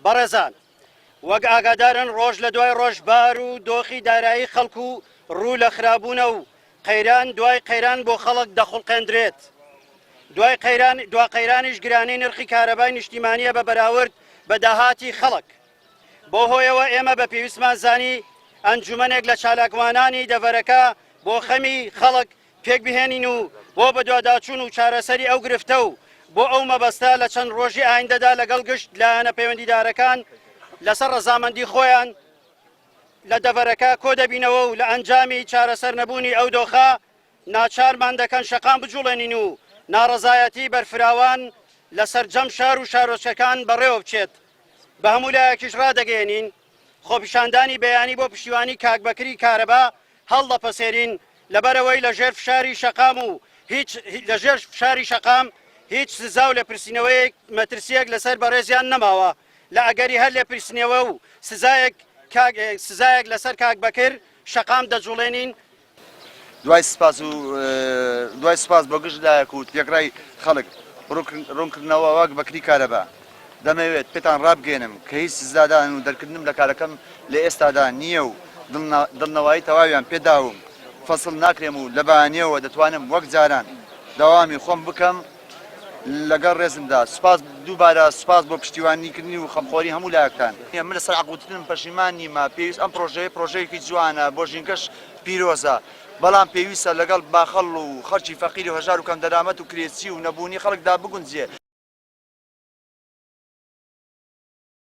بەڕێزان وەک ئاگادارن ڕۆژ لە دوای ڕۆژ بار و دۆخی دارایی خەڵک و ڕوو لە خراپبوونە و قەیران دوای قەیران بۆ خەڵک دەخوڵقێندرێت. دوای قەیران دوا قەیرانیش گرانی نرخی کارەبای نیشتیمانیە بە بەراورد بە داهاتی خەڵک. بەو هۆیەوە ئێمە بە پێویستمان زانی ئەنجومەنێک لە چالاکوانانی دەڤەرەکە بۆ خەمی خەڵک پێکبهێنین و بۆ بەدواداچوون و چارەسەری ئەو گرفتە و بۆ ئەو مەبەستە لە چەند ڕۆژی ئایندەدا لەگەڵ گشت لایەنە پەیوەندیدارەکان لەسەر ڕەزامەندی خۆیان لە دەڤەرەکە کۆدەبینەوە و لە ئەنجامی چارەسەر نەبوونی ئەو دۆخە ناچارمان دەکەن شەقام بجوڵێنین و ناڕەزایەتی بەرفراوان لە سەرجەم شار و شارۆچکەکان بەڕێوە بچێت. بە هەموو لایەکیش ڕادەگەیەنین خۆپیشاندانی بەیانی بۆ پشتیوانی کاک بەکری کارەبا هەڵدەپەسێرین، لەبەرئەوەی لە ژێر فشاری شەقام و هیچ لە ژێر فشاری شەقام هیچ سزا و لێپرسینەوەیەک مەترسییەک لەسەر بەڕێزیان نەماوە، لە ئەگەری هەر لێپرسینەوە و سزایەک کاک سزایەک لەسەر کاک بەکر شەقام دەجوڵێنین. دوای سپاس و دوای سپاس بۆ گشت لایەک و تێکڕای خەڵک ڕوونکردنەوە وەک بەکری کارەبا دەمەوێت پێتان ڕابگەیەنم کە هیچ سزادان و دەرکردنم لە کارەکەم لە ئێستادا نییە و دڵنەوایی تەواویان پێ داوم فەسڵ ناکرێم و لە بەیانییەوە دەتوانم وەک جاران دەوامی خۆم بکەم لەگەڵ ڕێزمدا سوپاس دووبارە سوپاس بۆ پشتیوانیکردنی و خەمخۆری هەموو لایەکتان. من لەسەر عەق وتنم پەشیمان نیمە، پێویست ئەم پڕۆژەیە پڕۆژەیەکی جوانە بۆ ژینگەش پیرۆزە، بەڵام پێویستە لەگەڵ باخەڵ و خەڵکی فەقیر و هەژار و کەمدەرامەت و کرێچی و نەبوونی خەڵکدا بگونجێ.